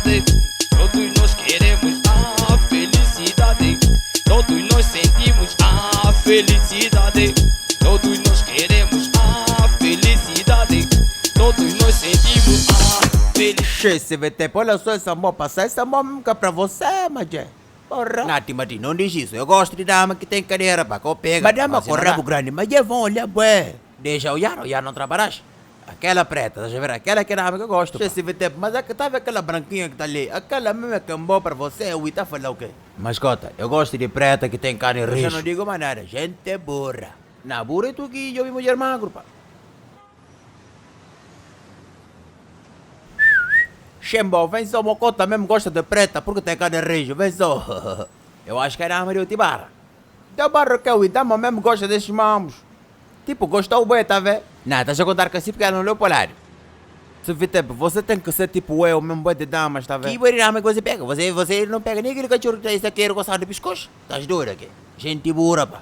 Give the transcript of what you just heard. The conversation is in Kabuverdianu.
felicidade. Todos nós queremos a felicidade. Todos nós sentimos a felicidade. Todos nós queremos a felicidade. Todos nós sentimos a felicidade. Che, olha só essa mão passar, essa mão nunca pra você, Majé. Porra. Nati, Mati, não diz isso. Eu gosto de dama que tem cadeira, pá, que eu pego. Mas dama Mas com não rabo dá. grande, mas já vão olhar, bué. Deixa olhar, olhar não trabalhas. Aquela preta, estás a ver? Aquela que é dama que eu gosto. Che, Pá. CVT, mas é que tá vendo aquela branquinha que tá ali? Aquela mesmo é que é boa pra você, o tá falar o quê? Mascota, eu gosto de preta que tem carne Eu já rixa. não digo mais nada, gente é burra. Na burra é tu que eu vi mulher magro, pá. Chembo, vem só, Mocota mesmo gosta de preta porque tem carne rijo, vem só. Eu acho que era a Maria Tibara. Da barra que é o Idama mesmo gosta desses mamos. Tipo, gostou bué, tá vendo? Não, estás a contar que assim porque ela não olhou para o lado. CVT, você tem que ser tipo eu, mesmo bué de damas, tá Que vendo? bué de dama que você pega? Você, você não pega nem aquele cachorro que tem isso aqui, coçado de pescoço. Estás doido aqui? Gente burra, pá.